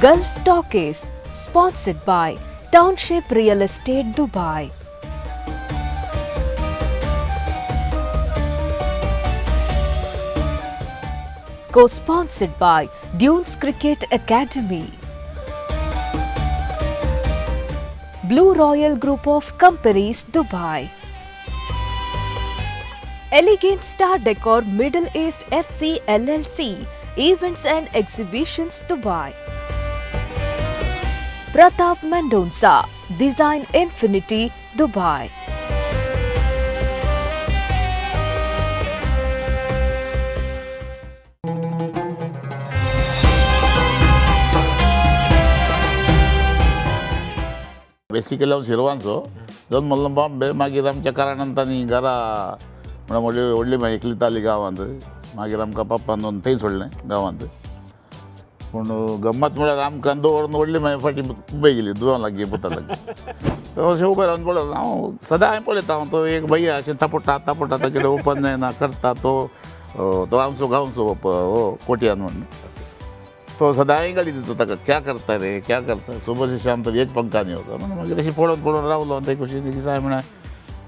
Gulf Talkies, sponsored by Township Real Estate Dubai. Co-sponsored by Dunes Cricket Academy. Blue Royal Group of Companies, Dubai. Elegant Star Decor Middle East FC LLC, Events and Exhibitions, Dubai. Pratap Mendonça, Design Infinity, Dubai. Basically हांव शिरवांचो, जल्मल्लो बॉम्बे. मागीर आमच्या कारणान तांणी घरा म्हणल्यार व्हडली व्हडली मागीर एकली गांवांत. मागीर आमकां पप्पान थंय सोडलें गांवांत. पूण गम्मत म्हळ्यार आमकां दवरून व्हडली मागीर फाटीं मुंबय गेली, दुवा लागीं, पुता लागीं. अशें उबें रावन पळयता हांव, सदां हांवें पळयता हांव, तो एक भैया अशें थापडटा थापडटा, ताचे ओपन जायना करता. तो तो आमचो गांवचो हो कोटयान म्हणून तो सदांय गाडी दिता ताका, क्या करता रे, क्या करता, सुबह से शाम तक एक पंखा नहीं होता म्हणून. मागीर अशें पळोवन पळोवन रावलो. ते खुशी दिसा हांवें म्हळ्यार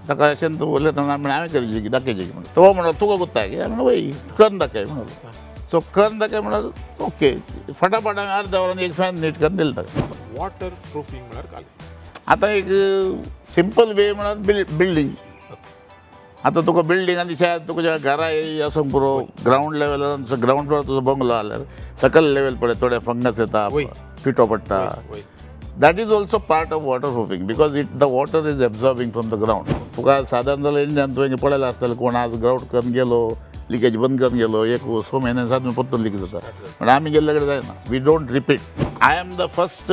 ताका अशें तूं उलयतना म्हळ्यार हांवें करची की दाखयची की म्हणून. तो म्हणलो, तुका गुत्ता की? हांवें म्हणलें, वय, करून दाखय म्हणलो. सो करून दाखय म्हणल्यार ओके, फटाफट हांवें अर्द्या वरान एक फॅन नीट करून दिलें ताका. वॉटर प्रुफींग म्हळ्यार काय? आतां एक सिंपल वे म्हळ्यार बिल्डींग. आतां तुका बिल्डींग आनी शायद तुका घरा आसूंक पुरो, ग्रावंड लेवलार, ग्रावंड फ्लोर तुजो बंगलो जाल्यार सकयल लेवल पळय थोडे फंगस येता, पिठो पडटा. That is also part of water proofing because it the water is absorbing from the ground. तुका सादारण जाल्यार इंडियान तुवें पळयलां आसतलें, कोण आज ग्रावट करून गेलो, लिकेज बंद करून गेलो, एक स म्हयन्यान सात परतून लिकेज जाता. पण आमी गेल्ले कडेन जायना. We don't repeat. I am the first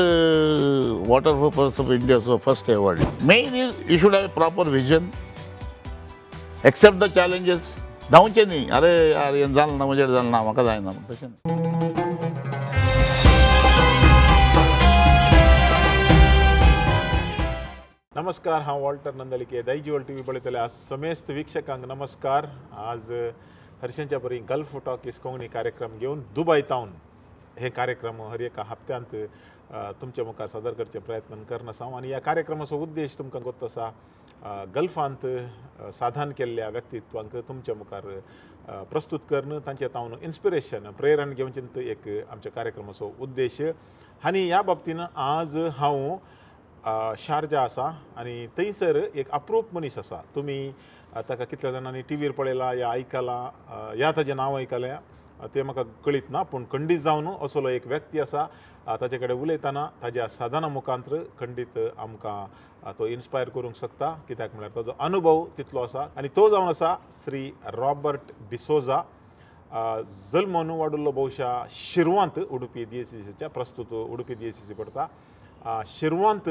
water proofers of India, so first award. Main is you should have a proper vision, accept the challenges. धांवचें न्ही, अरे यार हें जालें ना, म्हजें जालें ना, म्हाका जायना, तशें न्ही. नमस्कार, हांव वॉल्टर नंदलिके. दायजिवल टीव्ही पळयतल्या आज समेस्त वीक्षकांक नमस्कार. आज हर्षांच्या बरी गल्फ टॉकीज कोंकणी कार्यक्रम घेवन दुबय तावन हे कार्यक्रम हर एका हप्त्यांत तुमच्या मुखार सादर करचे प्रयत्न करना आसा. आनी ह्या कार्यक्रमाचो उद्देश तुमकां गोत्त आसा, गल्फांत साधन केल्ल्या व्यक्तित्वांक तुमच्या मुखार प्रस्तुत करून तांचे तावन इन्स्पिरेशन, प्रेरण घेवचें एक आमच्या कार्यक्रमाचो उद्देश. आनी ह्या बाबतीन आज हांव शारजा आसा आनी थंयसर एक अप्रूप मनीस आसा. तुमी ताका कितल्या जाणांनी टीव्हीर पळयला या आयकला या ताजें नांव आयकलें तें म्हाका कळीत ना, पूण खंडीत जावन असलो एक व्यक्ती आसा. ताचे कडेन उलयतना ताज्या साधना मुखांत्र खंडीत आमकां तो इन्स्पायर करूंक शकता, कित्याक म्हळ्यार ताजो अनुभव तितलो आसा. आनी तो जावन आसा श्री रॉबर्ट डिसोजा. जल्मून वाडिल्लो बहुशा शिरवांत, उडुपी डीएसीसीच्या, प्रस्तुत उडुपी डीएसीसी पडटा. शिरवांत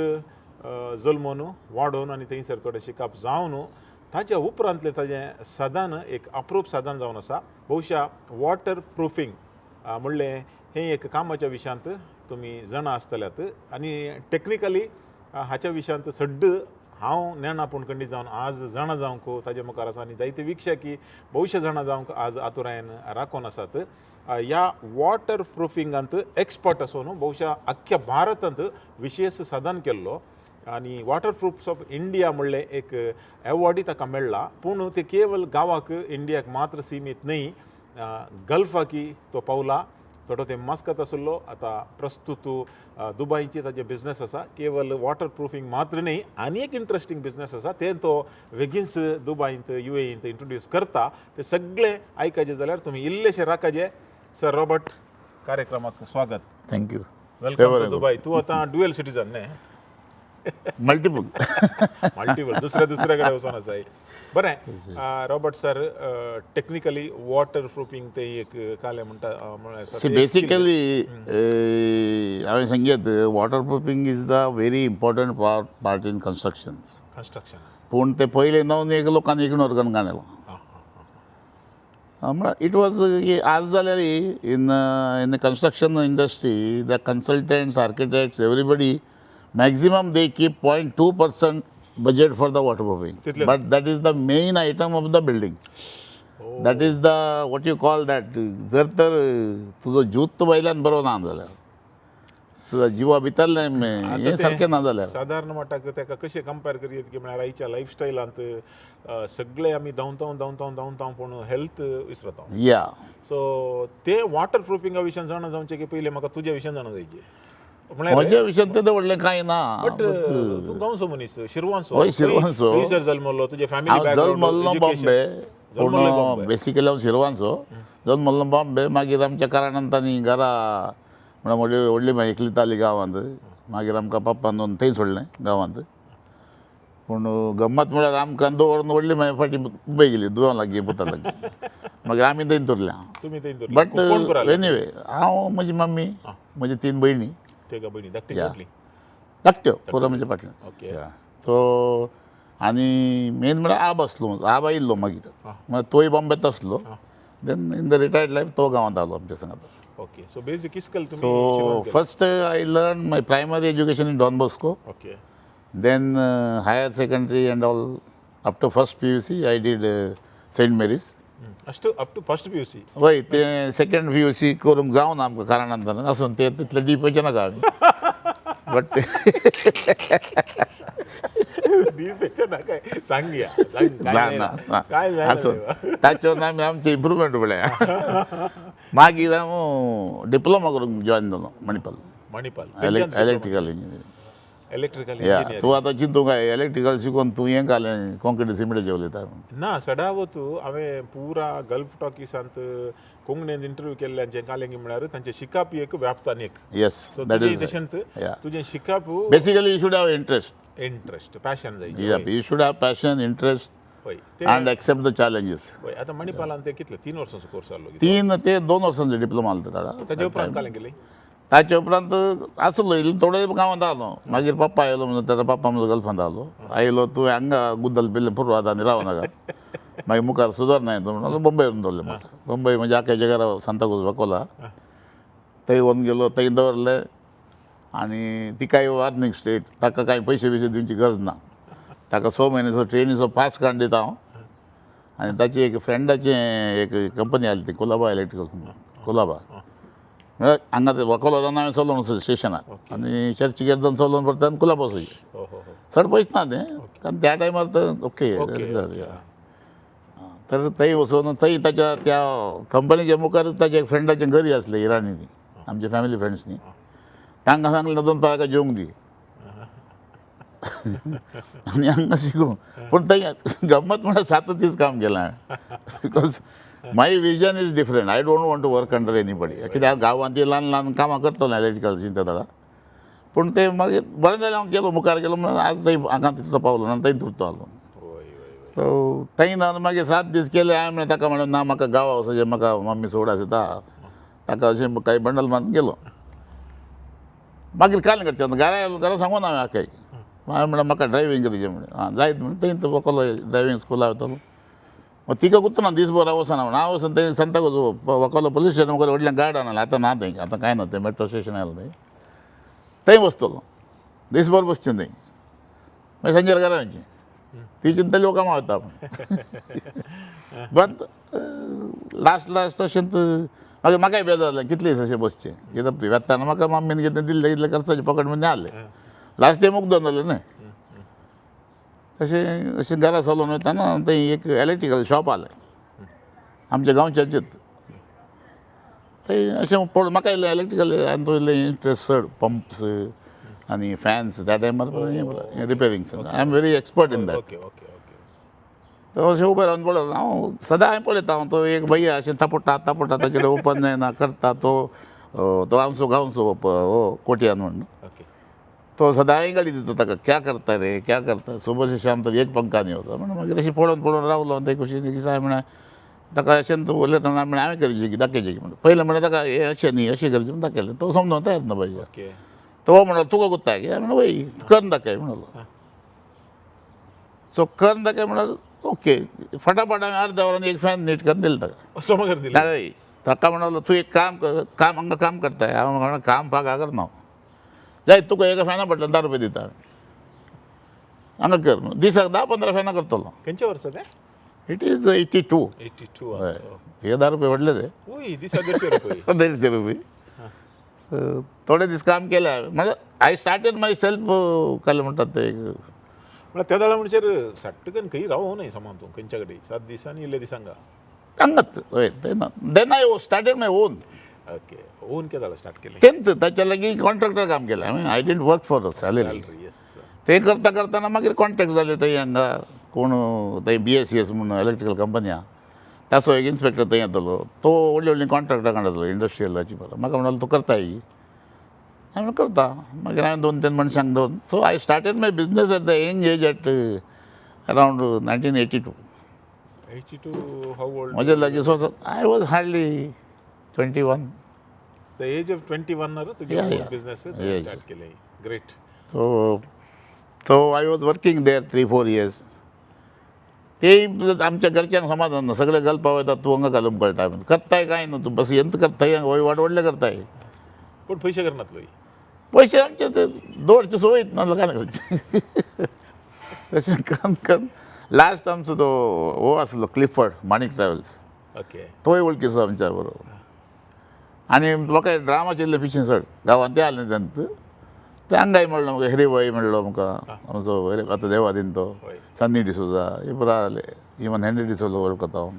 जल्मून वाडोवन आनी थंयसर थोडें शिकप जावन ताच्या उपरांतलें ताजें साधन एक अप्रूप साधन जावन आसा. बहुशा वॉटर प्रुफींग म्हणलें हें एक कामाच्या विशयांत तुमी जाणा आसतल्यात आनी टॅक्निकली हाच्या विशयांत सड्ड हांव नेणा, पूण खंडीत जावन आज जाणा जावंक ताजे मुखार आसा. आनी जायते विक्षकी भविश्य जाणा जावंक आज आतुरायेन राखून आसात. ह्या वॉटर प्रुफिंगांत एक्सपर्ट आसून बहुशा अख्ख्या भारतांत विशेश साधन केल्लो आनी वॉटर प्रुफ्स ऑफ इंडिया म्हणलें एक एवॉर्डय ताका मेळ्ळा. पूण ते केवल गांवाक, इंडियाक मात्र सीमीत न्हय, गल्फाकी तो पावला. थोडो ते मस्कत आशिल्लो, आतां प्रस्तुत दुबयचे ताजे बिझनस आसा. केवल वॉटर प्रुफींग मात्र न्हय, आनी एक इंट्रस्टींग बिझनस आसा, ते तो बेगीनच दुबयंत, युएईंत इंट्रोड्यूस करता. ते सगळें आयकाचें जाल्यार तुमी इल्लेशें राखाचे. सर रॉबर्ट, कार्यक्रमाक स्वागत. Thank you. Welcome to Dubai. तूं आतां ड्युएल सिटीजन न्ही? मल्टिपल. मल्टिपल, दुसऱ्या दुसऱ्या कडेन वचोन आसाय. बरें Robert sir, technically water proofing ते एक कालें म्हणटा म्हळ्यार आसा सी ते skill. Basically हांवें सांगीत, water proofing is the very important part in constructions. Construction. पूण ते पयलें नव एक लोकांनी इग्नोर करून काडलें. म्हळ्यार it was आज जाल्यार in the construction industry, the consultants, architects, everybody, maximum they keep 0.2% budget for the water proofing. तितलें. But that is the main item of the building. That is the, what you call that, जर तर तुजो जूत वयल्यान बरो ना जाल्यार तुझा जिवा भितरलें हें सारकें ना जाल्यार. सादारण म्हणटा ताका कशें कंपेर करयत की म्हळ्यार आयच्या लायफस्टायलांत सगळे आमी धांवता धांवता धांवता पूण हेल्थ विसरता. या. सो ते वॉटर प्रुफिंगा विशयान जाणा जावचें की पयलीं म्हाका तुज्या विशयान जाणा जायचे म्हळ्यार. म्हज्या विशयान तें व्हडलें कांय ना. बट तूं गांवचो मनीस, शिरवांचो. हय, शिरवांचो. थंयसर जल्मलो, तुजे फॅमिली हांव बॅकग्रावंड? जल्मल्लो बॉम्बे, पूण बेसिकली हांव शिरवांचो. जल्मल्लो बॉम्बे, मागीर आमच्या कारणान तांणी घरा म्हणल्यार व्हडली व्हडली मागीर एकली ताली गांवांत. मागीर आमकां पप्पान दोन थंय सोडलें गांवांत. पूण गम्मत म्हळ्यार आमकां दवरून व्हडली मागीर फाटीं मुंबय गेली, दुवा लागीं, पुता लागीं. मागीर आमी थंय उरल्या. तुमी थंय? बट कोण पुराले? एनिवे, हांव, म्हजी मम्मी, म्हजी तीन भयणी. तेगा भयणी धाकटी? या. कसली? धाकट्यो, पुरो म्हज्या फाटल्यान. ओके. सो आनी मेन म्हळ्यार आब आसलो, आब आयिल्लो मागीर. म्हळ्यार तोय बॉम्बेत आसलो, then in the retired life तो गांवांत आलो आमच्या सांगात. ओके, सो बेजीक इस्कल तुमी सो शिरवंत केलें. First I learn my primary education in Don Bosco. Okay. Then higher secondary and all up to first PUC I did Saint Mary's. Ashta up to first PUC? वय, तें second PUC करूंक जावना आमकां कारणांतरान. आसून तें तितलें डीप वचना नाका आमी, बट ना काय सांग या सांग, काय ना जायना. ना. काय जायना आसून देवा. ताचेर आमी आमचें इम्प्रुवमेंट पळया. मागीर हांव डिप्लोमा करूंक जॉयन जालो Manipal. Manipal? Electrical engineering. Electrical या. इंजिनियर. तूं आतां चिंतूंक काय इलेक्ट्रिकल शिकून तूं हें घालें कॉन्क्रीट सिमेंटाचें उलयता म्हूण. ना, सदावत हांवें पुरा गल्फ टॉकीसांत कोंकणींत इंटरव्यू केल्ल्यांचे कालेंगी म्हळ्यार तांचें शिकप एक व्याप्तान एक. येस. सो that तुजें is तशेंच या. तुजें शिकप basically you should have interest. Interest, passion जाय. You should have passion, interest हय ते and accept the challenges. हय, आतां मणिपालान ते कितले, 3 वर्सांचो कोर्स जाल्लो? 3 ते 2 वर्सांचो डिप्लोमा आसलो ताडा. ताजे उपरांत कालें केली? ताचे उपरांत आसलो इल्लो थोडे गांवांत आलो. मागीर पप्पा आयलो म्हणून ताचा पप्पा म्हजो गल्फांत आलो. आयलो, तूं हांगा गुद्दल बिल्लें पुरो आतां आनी राव नाका, मागीर मुखार सुदारना तूं म्हणून बंबय व्हरून दवरलें म्हाका. बंबय म्हणजे आख्याच्या घरा, सांताक्रूज वाकोला, थंय व्हरून गेलो, थंय दवरलें. आनी तिकाय वार्निंग स्टेट, ताका कांय पयशे बियशे दिवची गरज ना, ताका 6 म्हयन्याचो ट्रेनीचो पास काडून दिता हांव. आनी ताची एक फ्रेंडाचें एक कंपनी आसली ती कुलाबा इलेक्ट्रिकल, कुलाबा. म्हळ्यार हांगा ते वकोला जावन हांवें चलोवन वचूं स्टेशनार आनी चर्चगेट जावन चलोवन परत आनी कुलाबा वचूं. हो हो हो चड पयस ना तें, कारण त्या टायमार तर ओके. ओके. चड या. तर थंय वचून थंय ताच्या त्या कंपनीच्या मुखारच ताच्या एक फ्रेंडाचें घरी आसलें, इराणी ती, आमचे फॅमिली फ्रेंड्स न्ही. तांकां सांगलें, दोन पांय जेवंक दी आनी हांगा शिकूं. पूण थंय गम्मत म्हळ्यार 7 दीस काम केलें हांवें, because my vision is different. I don't want to work under anybody. कित्याक गांवांत ती ल्हान ल्हान कामां करतलो इलेक्ट्रिकल चिंता. पूण तें मागीर बरें जालें, हांव गेलो, मुखार गेलो म्हणून आज थंय हांगा तितलो पावलो ना, थंय उरतो आसलो. हय हय हय सो थंय ना मागीर 7 दीस केले हांवें. म्हणलें ताका, म्हणलें ना, म्हाका गांवा वचचें, म्हाका मम्मी सोड आसता. ताका अशें कांय बंडल मारून गेलो. मागीर कांय करचें ना, घरा आयलो, घरा सांगून हांवें आख्याक. हांवें म्हणलें, म्हाका ड्रायव्हींग करचें. म्हणलें आं जायत म्हणून थंय तो वकोला ड्रायव्हींग स्कुला वतालो. मग तिका कुत्तो ना दीसभर हांव वचना म्हणून हांव वचून थंय सांताक्रूज वकोला पोलीस स्टेशन मुखार व्हडलें गार्डन आसलें, आतां ना थंय, आतां कांय ना थंय, मेट्रो स्टेशन आयलें थंय. थंय बसतलो दीसभर बसचें थंय, मागीर सांजेर घरा वचचें. ती चिंतली लोकां वता. बट लास्ट लास्ट तशेंच मागीर म्हाकाय बेजार जालें, कितले दीस अशें बसचें. कित्याक वेताना म्हाका मम्मीन कितें दिल्लें इतलें खर्चाचें पॉकेट मनी आसलें. लास्ट टायम मुग्दोन जालें न्हय. अशें अशें घरा चलोवन वयताना थंय एक इलेक्ट्रिकल शॉप आसलें आमच्या गांवच्याचेच. थंय अशें पळोवन म्हाका इल्लें इलेक्ट्रिकल आनी तो इल्लें इंट्रस्ट चड, पंप्स आनी फॅन्स त्या टायमार repairing, I am very expert in that. Okay okay okay तो अशें उबें रावन पळयता हांव, सदां हांवें पळयता हांव, तो एक भैया अशें थापडटा थापडटा, ताचे कडेन ओपन जायना करता तो. तो आमचो गांवचो हो कोटयान म्हणून. ओके. तो सदांय गाडी दिता ताका, क्या करता रे, क्या करता, सुबह से शाम तक एक पंखा न्ही होता म्हणून. मागीर अशें पळोवन पळोवन रावलो ते कुशीन. एक दिसा हांवें म्हणलें ताका, अशें तूं उलयतना म्हणलें हांवें करचें की दाखयचें की म्हणून. पयलें म्हणलें ताका, हें अशें न्ही, अशें करचें म्हणून दाखयलें. तो समजोन तयार ना भैया. ओके. तो म्हणलो, तुका गुत्ता की? हांवें म्हणलें वय, करून दाखय म्हणलो. सो करून दाखय म्हणल्यार ओके, फटाफट हांवें अर्द्या वरान एक फॅन नीट करून दिलें ताका. असो मगर दिलें? हय. ताका म्हणलो, तूं एक काम कर, काम हांगा काम करताय. हांव म्हणलें काम फागा करना हांव, जाय तुका एका फॅना फाटल्यान 10 रुपया दिता, हांगा कर म्हणून. दिसाक 10-15 फॅनां करतलो. खंयच्या वर्सा तें? It is 82. 82. हय, हे 10 रुपया व्हडले ते. वय, दिसा 150 रुपये. 150 रुपये. थोडे दीस काम केलें हांवें. म्हळ्यार I started my self काय म्हणटात ते. म्हळ्यार त्या वेळार म्हणचेर सट्टकन खंय रावो न्हय समान तूं खंयच्या कडेन 7 दिसांनी इल्ले दिसांगा हांगाच हय ते ना, then I started my own. Okay, own केदाळा start केलें? तेंच ताच्या लागीं कॉन्ट्रॅक्टर काम केलें हांवें. I didn't work for salary. Salary, yes. ते करता करतना मागीर कॉन्ट्रॅक्ट जाले थंय हांगा कोण थंय BSES म्हणून इलेक्ट्रिकल कंपनी आहा, ताचो एक इन्स्पेक्टर थंय येतलो, तो व्हडली व्हडली कॉन्ट्रॅक्टां काडटलो इंडस्ट्रियलाची. बरो म्हाका म्हणलो तूं करता ही, हांवें म्हणलें करता. मागीर हांवें 2-3 मनशांक दवरून, so I started my business at the young age at around 1982. 82, how old? म्हजे लागीं so I was hardly 21. The age of 21 तुगे ओन बिजनेस स्टार्ट केलें. Great. So I was working there 3-4 years. ते आमच्या घरच्यांक समाधान ना, सगळे गल्फा वयता, तूं हांगा घालूंक कळटा करताय काय ना, तूं बस यंत्र करताय, वयवाट व्हडले करताय. पूण पयशे करनातलो पयशे आमचे ते दवरचे सोयीत ना काय करचे. तशें करून करून लास्ट आमचो तो हो आसलो क्लिफर्ड माणिक ट्रॅवल्स. ओके. तोय वळखीचो आमच्या बरोबर. आनी म्हाका ड्रामाचे इल्ले पिशें चड गांवांत ते आसलें तेन्ना ते हांगाय म्हणलो म्हाका हिरेबाई म्हणलो म्हाका आमचो आतां देवादीन तो सन्नी डिसोजा हे पुरा आसले, इवन हेनरी डिसोजा वळखता हांव.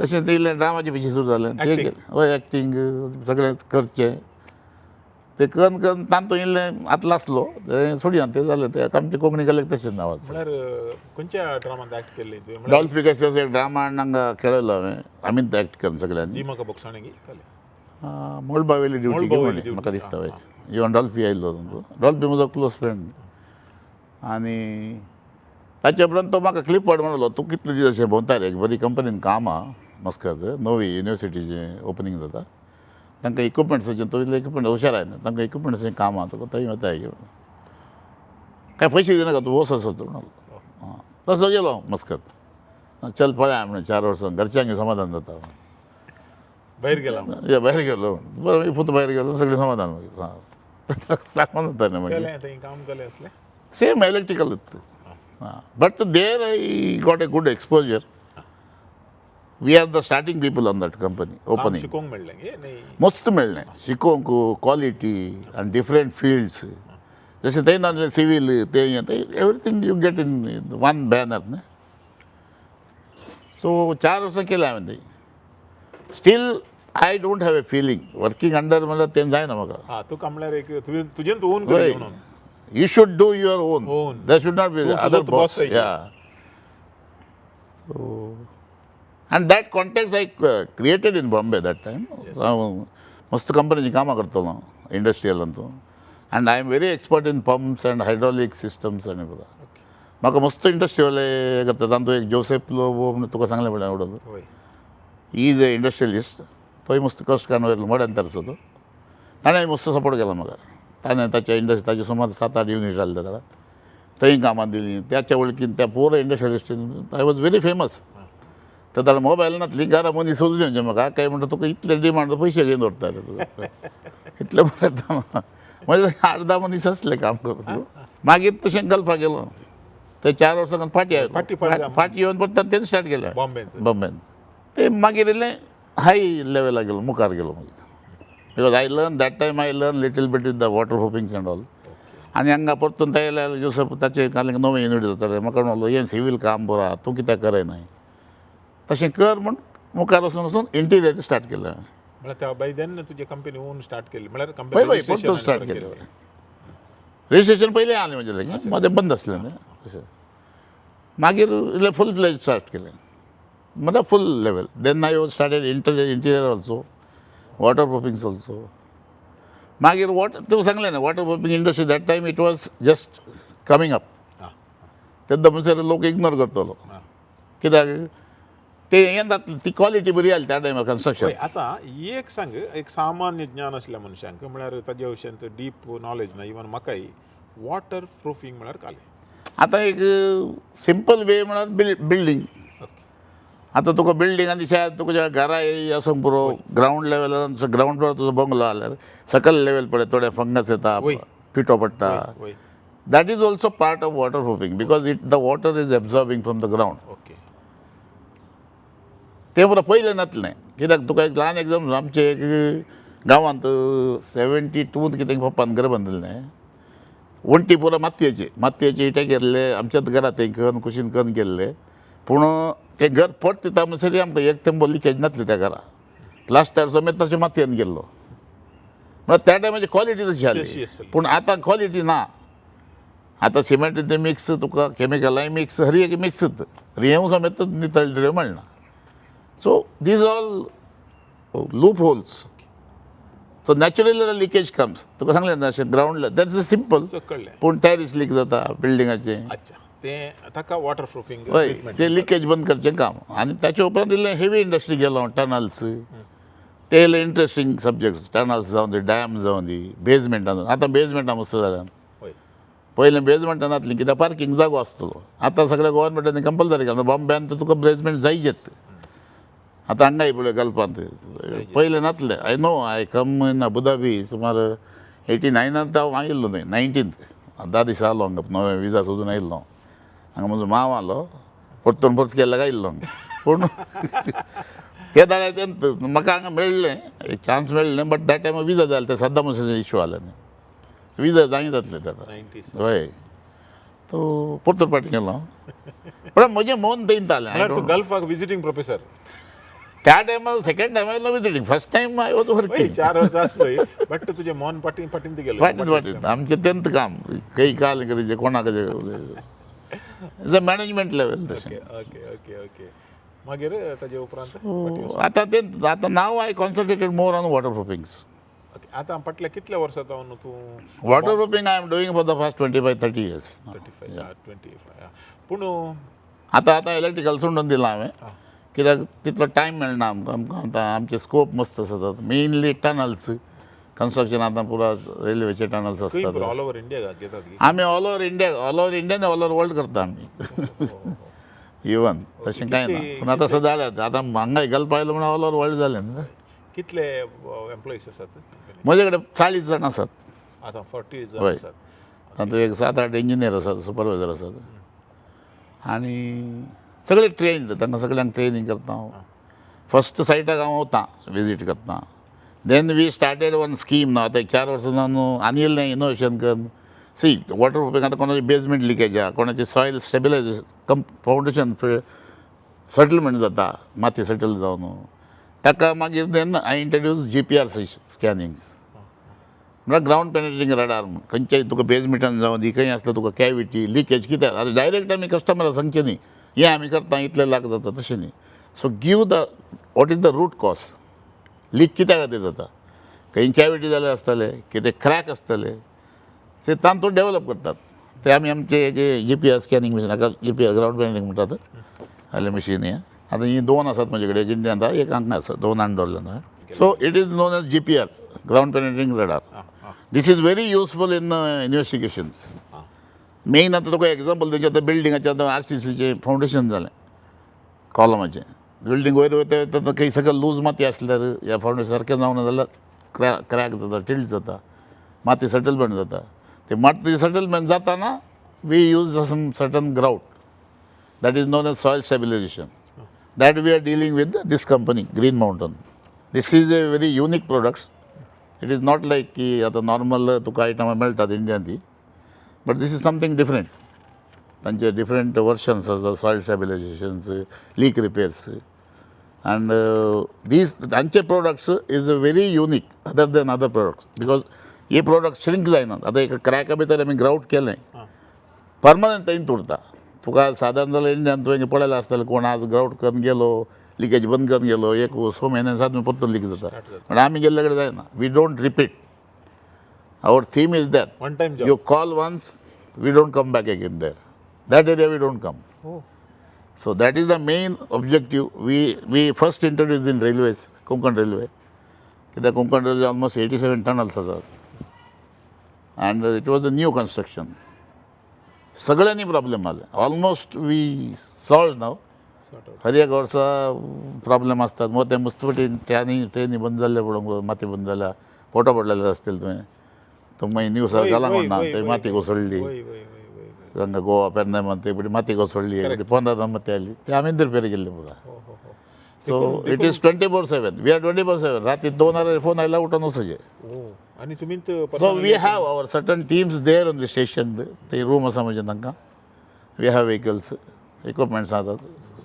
तशें ते इल्लें ड्रामाचे पिशें सुरू जालें ते, हय एक्टींग सगळें करचें ते करून करून तातूंत इल्लें आतलो आसलो तें सोडया तें जालें. तें आमचें कोंकणी कलेक तशें नांव. म्हळ्यार खंयच्या ड्रामांत एक्ट केल्लें तुवें? डॉल्फी कॅसेस एक ड्रामा हांगा खेळयलो हांवें, आमीच एक्ट करून सगळ्यांनी. दी म्हाका बोगसाणें कलें मोळबावेली ड्युटी म्हाका दिसता. हय, इवन डॉल्फी आयिल्लो, डॉल्फी म्हजो क्लोज फ्रेंड. आनी ताचे उपरांत तो म्हाका क्लिफर्ड म्हणलो तूं कितले दीस अशें भोंवता रे, एक बरी कंपनीन काम आहा मस्कत, नवी युनिवर्सिटीचें ओपनींग जाता, तांकां इक्विपमेंट्साचें, तो इतले इक्विपमेंट हुशार आयना, तांकां इक्विपमेंट्साचें काम आहा, तुका थंय वता काय पयशे दिनाका तूं वच असो तूं म्हणलो. आं, तसो गेलो मस्कत. चल पळया म्हणून 4 वर्सां घरच्यांक समाधान जाता. भायर गेला, भायर गेलो बरें, पूत भायर गेलो, सगळें समाधान मागीर. हां, सांगून जाता न्ही मागीर. काम केलें आसलें same electrical, but there I got a good exposure. We are the starting people on that company opening. शिकोवंक मेळ्ळें मस्त मेळ्ळें शिकोवंक, क्वॉलिटी आनी डिफरंट फिल्ड्स, जशें थंय नासलें सिवील तें everything you get in one banner न्ही. सो 4 वर्सां केलें हांवें थंय. Still I don't have a feeling working under म्हणल्यार तें जायना म्हाका. तुका म्हणल्यार एक तुजें तूं own. You should do your own. There should not be other boss. Yeah. And that context I created in Bombay that time. मस्त कंपनीची कामां करतलो इंडस्ट्रियलान तूं, and I am very expert in pumps and hydraulic systems आनी पुरो. म्हाका मस्त इंडस्ट्रीवाले करता. तांतूं एक जोसेफ लोबो म्हणून तुका सांगलें पळय आवडलो, he is a industrialist. तोय मस्त कश्ट काडून वयलो मोड्यान तरसो तो, ताणें मस्त सपोर्ट केलो म्हाका. ताणें ताच्या इंडस्ट्री ताचे सुमार 7-8 युनीट जाले ताका, थंय कामां दिलीं. त्याच्या वळखीन त्या पुरो इंडस्ट्रियलिस्टीन I was very famous. तर ताणें मोबायल नासली, घरा मनीस सोदली म्हणजे म्हाका काय म्हणटा तुका इतले डिमांड पयशे घेवन दवरता रे तुका इतले बरें. म्हणजे 8-10 मनीस आसले काम करून. मागीर तशें गल्फा गेलो, ते 4 वर्सां फाटी आयलो, फाटी येवन परत तेच स्टार्ट केलें बॉम्बेन. ते मागीर इल्लें हाय लेवलाक गेलो, मुखार गेलो मागीर. Because I learn that time, I learn little bit with the water proofings and all. आनी हांगा परतून थंय आयल्यार जोसेफ ताचें काल नवें युनीट जातालें, म्हाका म्हणलो हें सिवील काम बरो आहा, तूं कित्याक करनाय, तशें कर म्हूण मुखार वचून वचून इंटिरियर स्टार्ट केलें हांवें. म्हळ्यार बाय then तुजे कंपनी ओन स्टार्ट केली म्हळ्यार पळय परतून स्टार्ट केलें. रजिस्ट्रेशन पयलीं आसलें म्हजें लागीं, मदें बंद आसलें न्ही तशें. मागीर इल्लें फूल फ्लेज स्टार्ट केलें, म्हळ्यार full level. Then I was started interior also, water proofings also. मागीर वॉटर तूं सांगलें ना water proofing industry that time it was just coming up. तेन्ना म्हणसर लोक इग्नोर करतलो कित्याक ते हें जातलें, ती क्वॉलिटी बरी आसली त्या टायमार कन्स्ट्रक्शन. आतां एक सांग, एक सामान्य ज्ञान आसल्या मनशांक म्हळ्यार ताजे विशयांत डीप नॉलेज ना, इवन म्हाकाय वॉटर प्रुफींग म्हळ्यार कालें. आतां एक सिंपल वे म्हळ्यार बिल्डींग. आतां तुका बिल्डींग आनी शायद तुका घरा आसूंक पुरो, ग्रावंड लेवलार ग्रावंड फ्लोर तुजो बंगलो जाल्यार सकयल लेवल पळय थोडे फंगस येता, पिठो पडटा. That is also part of water proofing because it the water is absorbing from the ground. Okay, तें पुरो पयलें नासलें कित्याक तुका एक ल्हान एग्जाम्पल, आमचें एक गांवांत 72 कितें पप्पान घर बांदिल्लें. वण्टी पुरो मातयेचे मातयेचे इटे केल्ले आमच्याच घरा तें करून कुशीन करून केल्ले. पूण तें घर पडटा दिता म्हणसर आमकां एक थेंबो लिकेज नासली त्या घरा. प्लास्टर समेत तशें मातयेन केल्लो. म्हळ्यार त्या टायमाची क्वॉलिटी तशी तशी आसली. आसली. पूण आतां क्वॉलिटी ना. आतां सिमेंट तें मिक्स, तुका कॅमिकलांय मिक्स, हर एक मिक्स, रेंव समेत नितळ्ळे मेळना. So these all loop holes, so naturally leakage comes. तुका सांगलें ना अशें ground, that's a simple. So कळ्ळें. पूण टॅरिस लीक जाता बिल्डिंगाचें. अच्छा, तें ताका वॉटर प्रुफींग हय, तें लिकेज बंद करचें काम. आनी ताचे उपरांत इल्लें हेवी इंडस्ट्री गेलो, टनल्स, ते इल्ले इंट्रस्टींग सब्जेक्ट्स. टनल्स जावन दी, डॅम जावन दी, बेजमेंटां जावन. आतां बेजमेंटां मस्त जाल्यात. पयलें बेजमेंटां नासलीं कित्याक पार्कींग जागो आसतलो. आतां सगळ्या गोवोरमेंटांनी कंपल्सरी केलां. बॉम्बेन तर तुका बेजमेंट जायजेच. आतां हांगाय पळय गल्फांत पयलें नासलें. I know, I come in Abu Dhabi सुमार 89नांत हांव आयिल्लो न्हय, 19th 10 दिसा आलो हांगा, नवें विजा सोदून आयिल्लो हांगा. म्हजो माव आलो, परतून परत केल्ल्याक आयिल्लो हांगा. पूण ते जाल्यार तें म्हाका हांगा मेळ्ळें, एक चान्स मेळ्ळें, बट that time विजा जालें ते सद्दाम हुसेन इश्यू आले न्ही, विजा जाय जातले ताका. 90s. हय, तो परतून फाटीं गेलो, पण म्हजें मन थंय जालें. म्हणल्यार तूं गल्फाक विजिटींग प्रोफेसर. त्या टायमार सेकंड टायम आयलो visiting, first time I was working. 4 वर्सां आसलोय, बट तुजें मन फाटीं फाटीं गेलो. फाटीं फाटीं आमचें तेंच काम, खंय काल करीचे कोणाक, is a management level तशें. ओके ओके ओके ओके मागीर ताजे उपरांत? आतां तें आतां now I concentrated more on water proofings. Okay, आतां फाटल्या कितल्या वर्सां जावन तूं? Water proofing I am doing for the past 25-30 years. 35, 25. पूण आतां आतां इलेक्ट्रिकल सोडून दिलां हांवें, कित्याक तितलो टायम मेळना आमकां. आमकां आतां आमचे स्कोप मस्त आसा, मेनली टनल्स कन्स्ट्रक्शन. आतां पुरा रेल्वेचे टनल्स खंय आसतात. ऑल ओवर इंडिया घेतात की? आमी all over India, all over India आनी ऑल ओवर वर्ल्ड करता आमी इवन. तशें कांय ना. पूण आतां सदां आतां हांगा गल्फ आयलो म्हणून ऑल ओवर वर्ल्ड जालें न्हू. कितले एम्प्लॉईज आसात? म्हजे कडेन 40 जाण आसात. आतां 40 जाण हय. आसात. तातूंत एक 7-8 इंजिनियर आसात, सुपरवायझर आसात आनी सगळे ट्रेन्ड. तांकां सगळ्यांक ट्रेनींग करता हांव. फस्ट सायटाक हांव वता, विजीट करता. Then we started one scheme ना. आतां एक 4 वर्सां जावन आनी इल्लें इनोवेशन करून सी वॉटर प्रुफींग. आतां कोणाची बेजमेंट लिकेज आहा, कोणाची सॉयल स्टेबिलायजेशन कम फावंडेशन सेटलमेंट जाता, माती सेटल जावन ताका मागीर then I introduce GPR scannings, म्हळ्यार ग्रावंड पेनेट्रेटिंग रडार. खंयच्याय तुका बेजमेंटान जावं दी, खंय आसल्यार तुका कॅविटी लिकेज कितें. आतां डायरेक्ट आमी कस्टमराक सांगचें न्ही, हें आमी करता, इतले लाख जाता, तशें न्ही. So give the what is the root cause, leak कित्या खातीर जाता, खंय कॅविटी जाले आसतले, कितें क्रॅक आसतले, सो तांतूत डेवलप करतात ते आमी आमचे जे जीपीआर स्कॅनिंग मशीन, हाका जीपीआर ग्रावंड पेनेट्रेटिंग म्हणटात हाले मशीन. हें आतां ही दोन आसात म्हजे कडेन, एक इंडियांत आहा, एक हांगा आसा, दोन हाडून दवरले. So it is known as GPR, ground penetrating radar. This is very useful in investigations main. आतां तुका एग्जाम्पल दिवचें, आतां बिल्डिंगाचें, आतां आरसीसीचें फावंडेशन जालें कॉलमाचें, बिल्डींग वयर वयता वयता खंय सगळें लूज माती आसल्यार ह्या फावंडेशन सारकें जावना जाल्यार क्रॅक जाता, टिल्ट जाता, माती सेटलमेंट जाता. ते माती सेटलमेंट जाताना we use some certain grout that is known as soil stabilization that we are dealing with this company, Green Mountain. This is a very unique products. It is not like की आतां normal तुका आयटमां मेळटात इंडियान ती, but this is something different. तांचे different versions आसा, soil stabilizations, leak repairs, and these तांचे products is a very unique other than other products, because hey products shrink जायनात. आतां एक क्रॅका भितर आमी ग्रावट केलें, परमनंट थंयच उरता तुका. सादारण जाल्यार इंडियान तुवें पळयलां आसतलें, कोण आज ग्रावट करून गेलो, लिकेज बंद करून गेलो, एक 6 म्हयन्यान 7 म्हयने परतून लीक जाता. पण आमी गेल्ले कडेन जायना. We don't repeat. Our theme is that one time job. You call once, we don't come back again there. That area we don't come. Oh. So that is the main objective. We first introduced in railways, Konkan Railway. कित्याक Konkan Railway almost 87 tunnels आसात and it was a new construction. सगळ्यांनी problem आले, almost we solve now. Sort out. हर एक वर्सा problem आसतात. मग ते मुस्तपटी ट्रेनी ट्रेनी बंद जाल्ले पळोवंक, माती बंद जाल्या, फोटो पडलेले आसतले तुवें, तो मागीर न्यूसार घाला म्हणना, थंय माती कोसळ्ळी. वय वय वय वय वय हांगा गोवा पेडणे माती माती कोसळ्ळी, पोंदा माती आली, ते आमी रिपेर केल्ली पुरा. हो हो हो. So it is 24/7. We are 24/7. राती 2 वरांचेर फोन आयल्यार उठून वचचें. आनी तुमी So we have our certain teams there on the station. ते रूम आसा म्हणजे तांकां. We have vehicles, equipments आसात,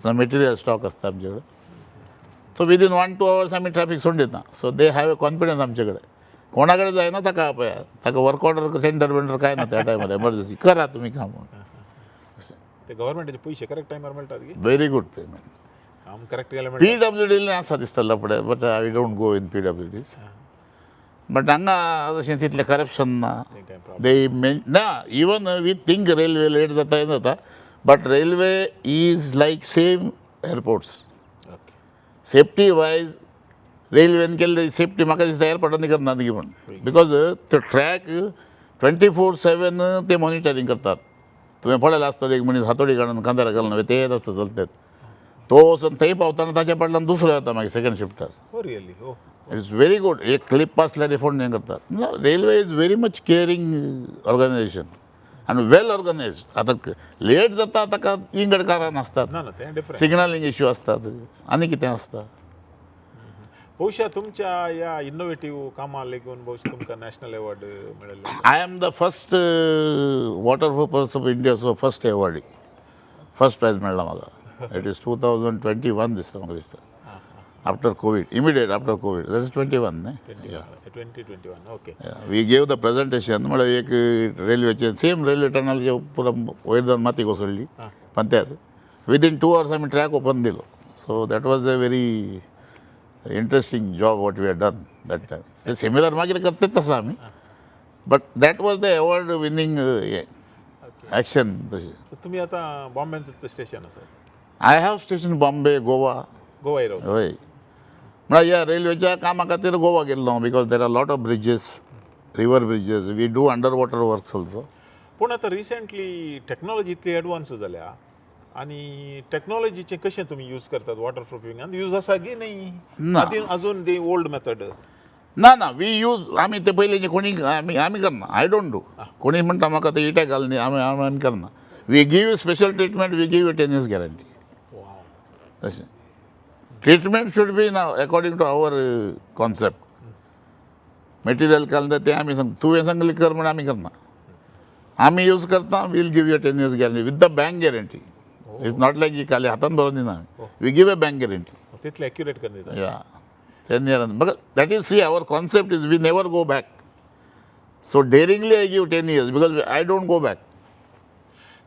मटेरियल स्टॉक आसता आमचे कडेन. सो विदीन 1-2 आवर्स आमी ट्रॅफिक सोडून दिता. So they have a confidence आमचे कडेन. कोणा कडेन जायना ताका आपया, ताका वर्क ऑर्डर टेंडर बिंडर काय ना त्या टायमार. एमर्जन्सी करा तुमी काम. ते गव्हर्मेंटाचे पयशे करेक्ट टायमार मेळटात की? Very good payment. काम करेक्ट केल्यार मेळटा. पी डब्ल्यू डी आसा दिसता लफडे, but I don't go in PWDs. But हांगा तशें तितलें करप्शन ना. तें काय प्रॉब्लेम. They main ना. Even we think railway late जाता, हें जाता, but railway is like same airports. Safety wise रेल्वेन केल्ले सेफ्टी म्हाका दिसता एअरपोर्टांनी करना ती पण, because ते ट्रॅक 24/7 ते मॉनिटरींग करतात. तुवें पळयलां आसतलें, एक मनीस हातोडी काडून खांद्यार घालून ते येत आसता चलतात. तो वचून थंय पावतना ताच्या फाटल्यान दुसरो येता मागीर सेकंड शिफ्टार. हो, रियली हो. It's very good. एक क्लिप आसल्यार फोन हें करतात. Railway is very much caring organization आनी वेल ऑर्गनायज्ड. आतां लेट जाता ताका इंगड कारण आसतात. ना ना, तें डिफरंट. सिग्नलिंग इश्यू आसतात आनी कितें आसता. बहुशा तुमच्या ह्या इनोवेटीव कामाक लागून बहुशा तुमकां नॅशनल अवॉर्ड मेळिल्लें. I am the first water proofers of India, so first awardee. First prize मेळ्ळा म्हाका. It is 2021 दिसता म्हाका दिसता, after Covid, immediate after Covid. That is 21 न्ही? 2021, okay. We gave the presentation. म्हळ्यार एक रेल्वेचे सेम रेल्वे टनलचे पुरो वयर जावन माती कोसळ्ळी पंत्यार. विदीन 2 आवर्स आमी ट्रॅक ओपन दिलो. So that was a very interesting job what we had done that time. ते सिमिलर मागीर करतात तसं आमी, but that was the award winning action तशें. सो तुमी आतां बॉम्बेंत स्टेशन आसात? I have station Bombay, Goa. Goa रावता? हय, म्हळ्यार ह्या रेल्वेच्या कामा खातीर गोवा गेल्लो हांव, because there are lot of bridges, river bridges. We do under water works also. पूण आतां रिसेंटली टॅक्नॉलॉजी इतली एडवान्स जाल्या आनी टॅक्नॉलॉजीचें कशें तुमी यूज करतात वॉटर प्रुफिंगान? यूज आसा की न्ही? ना. आदी अजून दी ओल्ड मेथड? ना ना, we use आमी ते पयलींचे कोणी आमी करना. I don't do. कोणी म्हणटा म्हाका ते इटे घाल न्ही, आमी करना. We give you special treatment. We give you 10 years guarantee. तशें ट्रिटमेंट should be ना according to our concept. Material घालता तें आमी सांग, तुवें सांगलें कर म्हण आमी करना. आमी यूज करता. We'll give you 10 years guarantee with the bank guarantee. It's not like खाली हातान बरोवन दिना. We give a bank guarantee. तितलें एक्युरेट करून दिता? या, 10 year. But that is, see, our concept is we never go back. So daringly I give 10 years because I don't go back.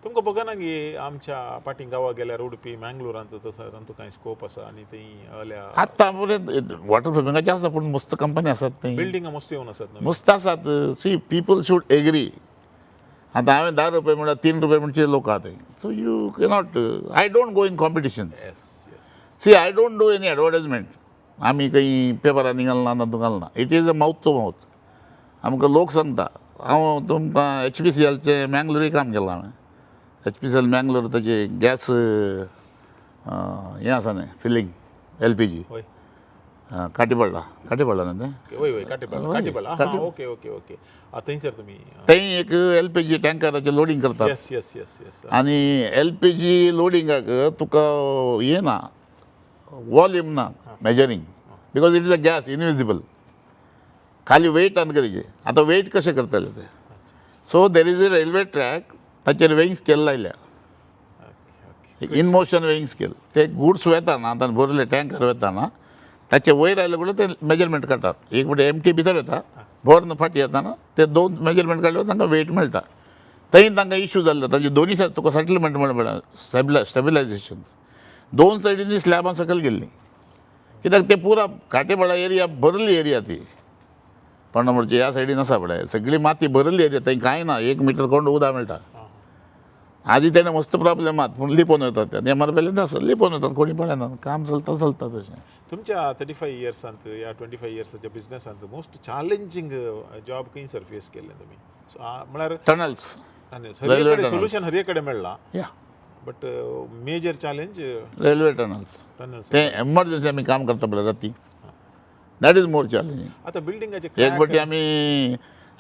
तुमकां बघना की आमच्या पाटी गांवा गेल्यार उडपी मँगलोरांत तसो तांतू कांय स्कोप आसा आनी थंय हल्या? आत्तां पर्यंत वॉटर प्रुफिंगाचे आसा, पूण मस्त कंपनी आसात थंय. बिल्डिंगां मस्त येवन आसात नवी. मस्त आसात. See, people should agree. आतां हांवें 10 रुपये म्हळ्यार 3 रुपये म्हणचे लोक आहा थंय. So you cannot, I don't go in competitions. Yes yes See, I don't do any advertisement. आमी खंय पेपरांनी घालना ना घालना. It is a mouth to mouth. आमकां लोक सांगता. हांव तुमकां एच पी सी एलचें मँगलोरूय काम केलां हांवें. H P C L Mangalore, ताचे गॅस हें आसा न्ही, फिलींग एल पी जी. काटीपडला, काटीपडला न्ही तें? वय वय, काटेपाला. वय, काटेपाला, हां. ओके ओके ओके थंयसर तुमी थंय एक एल पी जी टँकराचें लोडींग करतात. येस येस येस येस आनी एल पी जी लोडिंगाक तुका हें ना, वॉल्यूम ना measuring, because it is a gas, invisible. खाली वेटान करचें. आतां वेट कशें करतले ते? So there is a railway track, ताचेर वेइंग स्केल लायल्या. Okay okay in motion weighing scale. ते गुड्स वेताना, आतां भरले टँकर वेताना ताचे वयर आयले कडेन ते मेजरमेंट काडटात. एक म्हणजे एमटी भितर येता, भरून फाटीं येताना ते दोन मेजरमेंट काडले, तांकां वेट मेळटा. थंय तांकां इश्यू जाल्लो. ताजे दोनी सायड तुका सेटलमेंट म्हणल्यार स्टेबिलायझेशन, दोन सायडींनी स्लॅबां सकयल गेल्लीं, कित्याक ते पुरा काटेपाडा एरिया भरली एरिया ती. पंडमोडची ह्या सायडीन आसा पळय, सगळी माती भरली एरिया. थंय कांय ना, 1 मिटर कोंड उदक मेळटा. आदी तेणें मस्त प्रॉब्लेम आहात, पूण लिपोवन वतात. ते मारपेले आसा, लिपोवन वतात, कोणी पळयना, काम चलता चलता तशें. तुमच्या 35 इयर्सांत या 25 इयर्साच्या बिझनेसांत मोस्ट चॅलेंजींग जॉब खंयसर फेस केल्लें तुमी? सो म्हळ्यार टनल्स. आनी Railway हर कडेन tunnels. Solution हर कडेन मेळ्ळां, या. But major challenge? Railway tunnels. Tunnels. ते एमर्जन्सी आमी काम करता पळय राती, that is more challenging. आतां बिल्डिंगाचे एक फावटी आमी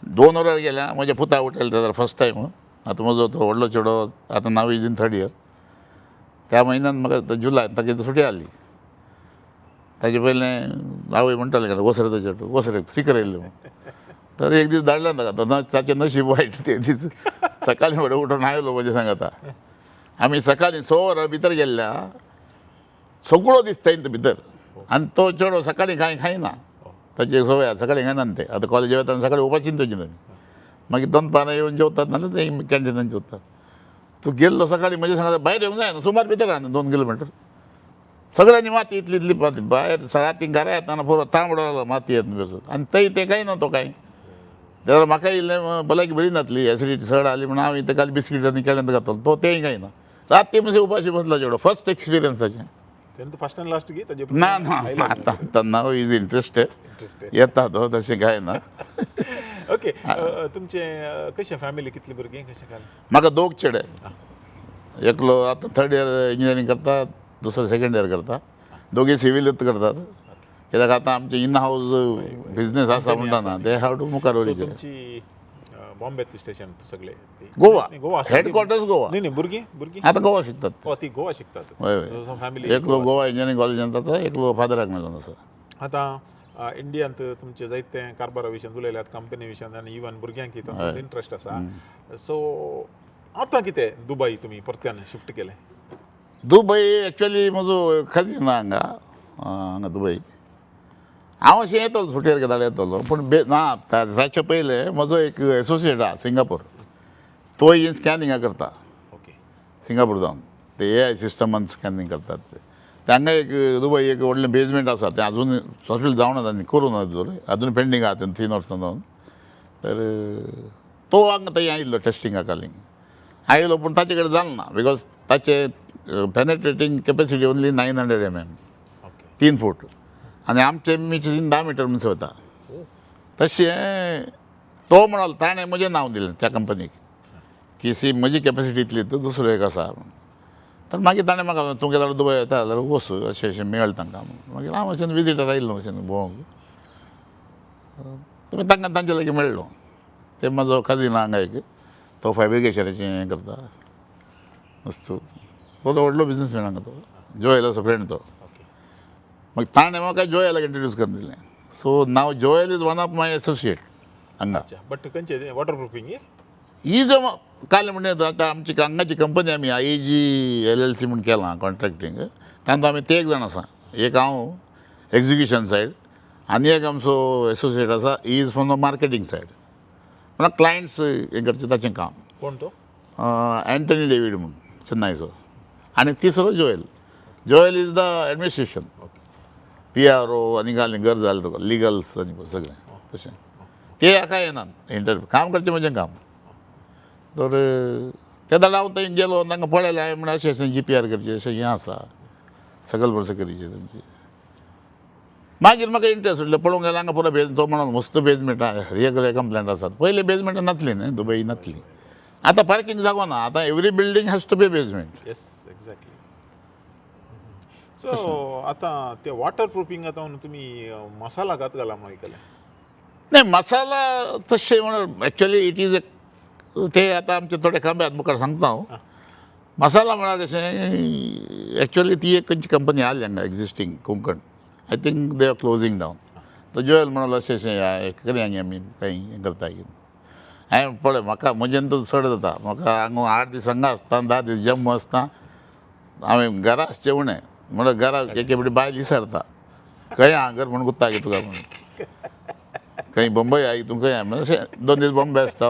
2 वरां गेल्या. म्हज्या पुता उठयले तेन्ना फर्स्ट टायम. आतां म्हजो तो व्हडलो चेडो आतां now is in third year. त्या म्हयन्यान म्हाका जुलाय ताची सुटी आसली. ताजे पयलें आवय म्हणटालें का वसरे ताचे वसरे सिकर येयल्ले म्हूण. तर एक दीस धाडले ताका, तो ताचें नशीब वायट ते दीस सकाळीं फुडें उठून आयलो म्हजें सांगता. आमी सकाळीं 6 वरां भितर गेल्ल्या, सगळो दीस थंय भितर. आनी तो चेडो सकाळीं कांय खायना, ताची संवय आसा सकाळीं खायना ते. आतां कॉलेजी वता सकाळीं उपाशीन तुजी तुमी, मागीर दनपारां येवन जेवतात नाल्यार ते कॅन्टिनान जेवतात. तूं गेल्लो सकाळीं म्हजें सांगता भायर येवंक जायना, सुमार भितर आहा 2 किलोमिटर सगळ्यांनी माती इतली इतली माती भायर सळाती घरा येतना पुरो तांबडो जालो माती येत बसून. आनी थंय तें कांय ना तो कांय जाल्यार म्हाका इल्लें भलायकी बरी नासली, एसिडिटी चड आली म्हणून हांव इतलें काल बिस्कीट आनी केळ्यांत घातलो, तो तेंय कांय ना. राती म्हणजे उपाशी बसला चेडो, फर्स्ट एक्सपिरियन्स ताचें. तेन्ना फर्स्ट आनी लास्ट गी ताजे? ना ना, आतां आतां नाव is interested, येता तो तशें कांय ना. ओके, तुमचें कशें फॅमिली, कितली भुरगीं कशें काय? म्हाका 2 चेडे, एकलो आतां 3rd year engineering करता, दुसरो 2nd year करता. दोगी सिवीलूच करतात कित्याक आतां आमचें इन हावज बिजनेस आसा म्हणटा ना, ते have to मुखार व्हरचें. तुमची बॉम्बे स्टेशन सगळे? गोवा, गोवा हेडक्वॉर्टर्स गोवा. न्ही न्ही, भुरगीं भुरगीं आतां गोवा शिकतात. हो ती गोवा शिकतात. हय हय, फॅमिली एकलो गोवा इंजिनियरींग कॉलेजांत आसा, एकलो फादराक मेळून आसा. आतां इंडियांत तुमचे जायते कारबारा विशयान उलयल्यात, कंपनी विशयान, आनी इवन भुरग्यांक तातूंत इंट्रस्ट आसा. सो आतां कितें दुबय तुमी परत्यान शिफ्ट केलें? दुबय एक्चुअली म्हजो कजीन हांगा हांगा दुबय. हांव अशें येतलो सुटयेर केदाळ येतलो, पूण ना ताचे पयलें म्हजो एक एसोसिएट आहा सिंगापूर, तो ही स्कॅनिंगा करता. ओके, सिंगापूर जावन ते ए I सिस्टमान स्कॅनिंग करतात ते. हांगा एक दुबय एक व्हडलें बेजमेंट आसा, तें आजून हॉस्पिटल जावना आनी करूं ना जर, आजून पेंडींग आहा तें 3 वर्सां जावन. तर तो हांगा थंय आयिल्लो टेस्टिंगा खालीं आयलो, पूण ताचे कडेन जालें ना because ताचे penetrating capacity only 900 mm, 3 foot, आनी आमचें मिटर 10 मिटर म्हणसर वता. तशें तो म्हणालो, ताणें म्हजें नांव दिलें त्या कंपनीक की सी म्हजी कॅपेसिटी इतली, तर दुसरो एक आसा. तर मागीर ताणें म्हाका तूं केदाळ दुबय येता जाल्यार वच अशें अशें मेळ तांकां. मागीर हांव अशें विजिटर आयिल्लो अशें भोंवंक, मागीर तांकां तांचे लागीं मेळ्ळो. ते म्हजो कजीन हांगा एक, तो फॅब्रिकेशनाचें हें करता वस्तू, बरो व्हडलो बिजनसमॅन हांगा तो, जोएलाचो फ्रेंड तो. मागीर ताणें म्हाका जोएलाक इंट्रोड्यूस करून दिलें. So now Joel is one of my associate हांगा. बट खंयचे वॉटर प्रुफींग ही जो काल म्हणजे आतां आमची हांगाची कंपनी आमी I G LLC म्हूण केलां कॉन्ट्रॅक्टींग, तातूंत आमी 3 जाण आसा. एक हांव एक्जिक्युशन सायड, आनी एक आमचो एसोसिएट आसा, he is from the marketing side, म्हणल्यार क्लायंट्स हें करचें ताचें काम. कोण तो? एंटनी डेवीड म्हूण चेन्नयचो. आनी तिसरो Joel, Joel is the administration, PRO आनी घालें गरज जालें तुका लिगल्स आनी सगळें तशें. ते हाका येनात इंटरव्यू, काम करचें म्हजें काम. तर ते दाडा हांव थंय गेलो, तांकां पळयलें हांवें म्हणलें अशें अशें GPR करचें, अशें हें आसा सकल बरसां करचें तांची. मागीर म्हाका इंट्रस्ट उरलें पळोवंक गेल्यार हांगा पुरो बेज, तो म्हणून मस्त बेजमेंट आहा, कंप्लेंट आसात. पयलीं बेजमेंटां नासलीं न्हय दुबय, नासली. आतां पार्कींग जागो ना, आतां every building has to be basement. Yes, exactly. So आतां ते वॉटर प्रुफींग आतां तुमी मसाला घात घाला म्हूण आयकलें. नाही मसाला तशें म्हणून एक्चुअली it is ते आतां आमचे थोडे खांब्यात मुखार सांगता हांव. मसाला म्हळ्यार कशें एक्चुअली ती एक खंयची कंपनी आहली हांगा existing Konkan, I think they are closing down. तो जोएल म्हणलो अशें अशें करया गे आमी कांय हें करता की. हांवें पळय म्हाका म्हजेन तर चड जाता, म्हाका हांगा 8 दीस हांगा आसता, 10 दीस जम्मू आसता. हांवें घरा आसचें उणें म्हणल्यार घरा एक एकटी बायल विसरता खंय आहा घर म्हूण गुत्ता गे तुका म्हणून, खंय बंबय I तूं खंय आहा अशें 2 दीस बॉम्बे आसता.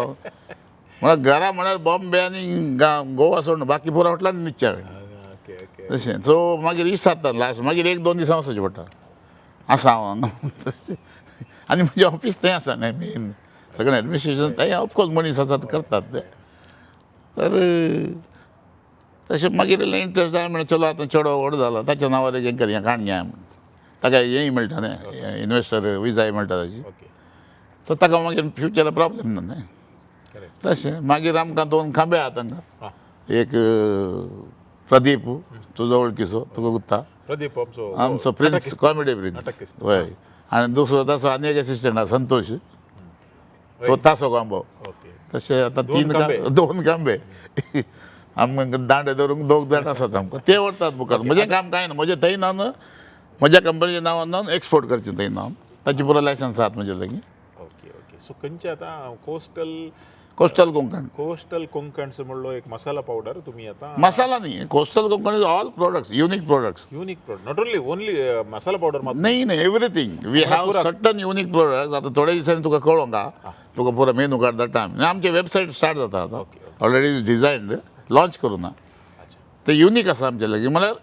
म्हळ्यार घरा म्हळ्यार बॉम्बे आनी गोवा सोडून बाकी पुरो हॉटलान न्हिदचें हांवें तशें. सो मागीर विसरता लास्ट, मागीर 1-2 दिसां वचचें पडटा आसा हांव हांगा. आनी म्हजें ऑफीस थंय आसा न्हय मेन, सगळें एडमिनिस्ट्रेशन थंय, ऑफकोर्स मनीस आसात करतात ते. तर तशें मागीर इल्लें इंट्रस्ट जाय म्हणलें चलो आतां चेडो व्हड जालो ताच्या नांवार हें करया काण घे म्हूण, ताका हेंय मेळटा न्हय इनवेस्टर विजाय मेळटा ताची. सो ताका मागीर फ्युचराक प्रॉब्लेम ना न्हय तशें. मागीर आमकां 2 खांबे आहात हांगा, एक प्रदीप तुजो वळखीचो तुका गुत्ता प्रदीप आमचो प्रिन्स, कॉमेडी प्रिन्स, हय. आनी दुसरो ताचो आनी एक एसिस्टंट आहा संतोष, तो तासो खांबो. तशें आतां 2 खांबे आमकां दांडे धरूंक 2 जाण आसात आमकां, ते व्हरतात मुखार. म्हजें काम कांय ना, म्हजें थंय ना न्हू म्हज्या कंपनीच्या नांवान एक्सपोर्ट करचें थंय नांव ताची पुरो लायसन्स आहात म्हजे लागीं. ओके ओके, सो खंयचे आतां कोस्टल कोस्टल कोंकण. कोस्टल कोंकणस म्हणलो एक मसाला पावडर तुम्ही आता मसाला न्ही, coastal Konkan is all products, unique products. Unique product, not only only masala powder मात्र. नाही नाही, everything we have, certain unique products. आतां थोड्या दिसांनी तुका कळोंक हा, तुका पुरो मेनू कार्ड धाडटा आमी. आमचे वेबसायट स्टार्ट जाता आतां, ऑलरेडी डिझायन्ड, लॉन्च करूं ना. ते युनीक आसा आमचे लागीं. म्हळ्यार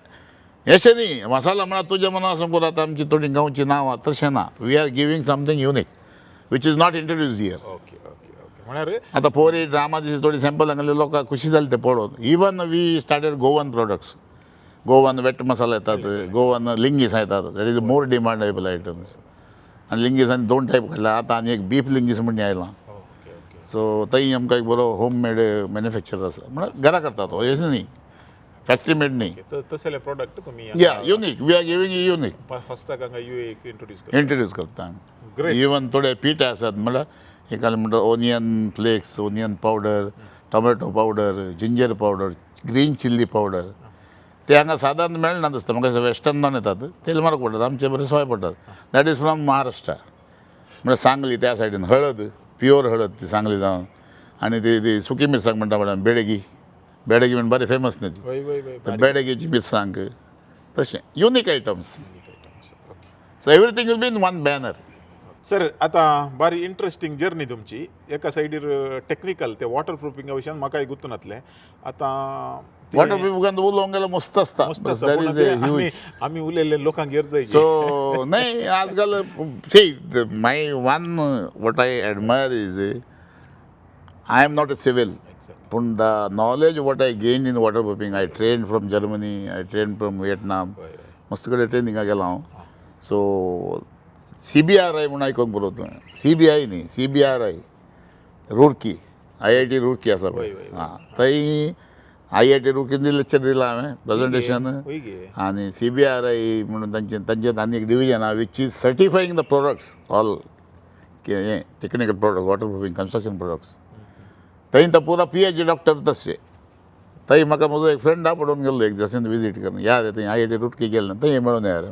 अशें न्ही मसाला म्हळ्यार तुज्या मना समज आतां आमची थोडी गांवची नांवां तशें ना. We are giving something unique which is not introduce here. Okay okay okay, म्हळ्यार आतां पोरी ड्रामा दिस थोडी सॅम्पल हांगले लोकांक खुशी जाली ते पळोवन. Even we started Goan products, Goan wet masala येतात, गोवन लिंगीस येतात, that is more demandable items. आनी लिंगीसांनी दोन टायप काडल्या आतां, आनी एक बीफ लिंगीस म्हण आयलां. Okay okay. सो थंय आमकां एक बरो होम मेड मॅन्युफॅक्चर आसा, म्हळ्यार घरा करतात तो, अशें न्ही फॅक्टरी मेड न्ही. तर तसले प्रोडक्ट तुम्ही या unique, we are giving unique. फर्स्टाक हांगा you एक इंट्रोड्यूस करता. इंट्रोड्यूस करता आमी. Great. इवन थोडे पीठ आसात, म्हळ्यार एकाले म्हणटा onion flakes, onion powder, tomato powder, ginger powder, green chilli powder. ते हांगा सादारण मेळना दिसता म्हाका, वेस्टर्नान येतात तेल म्हारग पडटात, आमचे बरे सोय पडटात. That is from Maharashtra, म्हळ्यार सांगली त्या सायडीन हळद, प्युअर हळद ती सांगली जावन. आनी ती ती सुकी मिरसांग म्हणटा मॅडम, बेडगी, बेडगी म्हण बरी फेमस न्ही ती. वय वय वय. तर बेडगीची मिरसांग, तशें unique items. Okay. So everything will be in one banner. Sir, आतां बारी इंट्रस्टींग जर्नी तुमची. एका सायडीर टेक्निकल ते वॉटर प्रुफिंगा विशयान म्हाकाय गुत्तून जातलें आतां. वॉटर प्रूफ उलोवंक गेल्यार मस्त आसता. मस्त आसा, that पूण is ते ए ह्यूज. आमी आमी उलयल्ले लोकांक गरज. सो नाही आजकाल, see, my one what I admire is I am not a civil, पूण the knowledge what I gain in water proofing, I train from Germany, I train from Vietnam, मस्त कडेन ट्रेनिंगाक गेला हांव. सो सीबीआरआय म्हणून आयकूंक बरो तुवें, सीबीआय न्ही, सीबीआरआय रुरकी, आयआयटी रुरकी आसा पळय, हां थंय आयआयटी रुरकीन लेक्चर दिलां हांवें, प्रेजेंटेशन. वय गे. आनी सीबीआरआय म्हणून तांचे तांचे आनी एक डिविजन आहा which is certifying the products, all हें technical product, water proofing, construction products. थंय तो पुरा पीएचडी डॉक्टर तशे. थंय म्हाका म्हजो एक फ्रेंड आहा, पडून गेल्लो एक जशीन विजीट करून या रे, थंय आयआयटी रुटकी गेल्ले थंय मेळून या रे.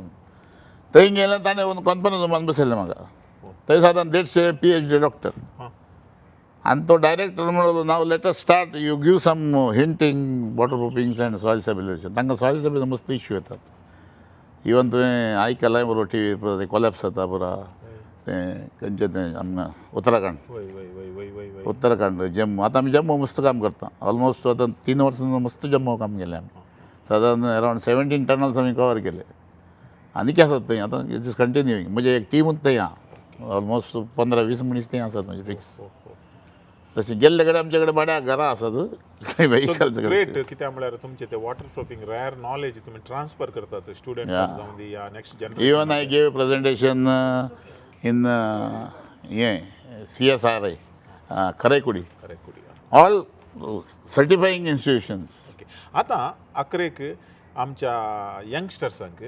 थंय गेले, ताणें कॉन्फरन्स रुमान बसयलें म्हाका. थंय सादारण 150 पीएचडी डॉक्टर. आनी तो डायरेक्टर म्हणलो, now let us start, you give some hinting water proofings and soil stabilization. तांकां सॉयल स्टेबिलायझेशन मस्त इश्यू येतात. इवन तुवें आयकलाय बरोबर टी व्ही कोलॅप्स जाता पुरा तें, खंयचें तें आमकां उत्तराखंड. वय वय वय वय वय वय. उत्तराखंड, जम्मू. आतां आमी जम्मू मस्त काम करता, ऑलमोस्ट आतां 3 वर्सां मस्त जम्मू काम केलें आमी. सादारण अरावंड 17 टनल्स आमी कवर केले. आनीक आसात थंय आतां, it is continuing. म्हणजे एक टिमूच थंय आहा, ऑलमोस्ट 15-20 मनीस थंय आसात म्हणजे फिक्स. तशें गेल्ले कडेन आमचे कडेन भाड्याक घरां आसात, व्हेकल्स. ग्रेट, कित्याक म्हळ्यार तुमचे ते वॉटर प्रुफिंग रेअर नॉलेज तुम्ही ट्रान्सफर करतात स्टुडंट्स जावं दी या next generation. Even I gave presentation in हें सीएसआरआय करायकुडी, ऑल सर्टिफाईंग इन्स्टिट्युशन्स. ओके, आतां अकरेक आमच्या यंगस्टर्सांक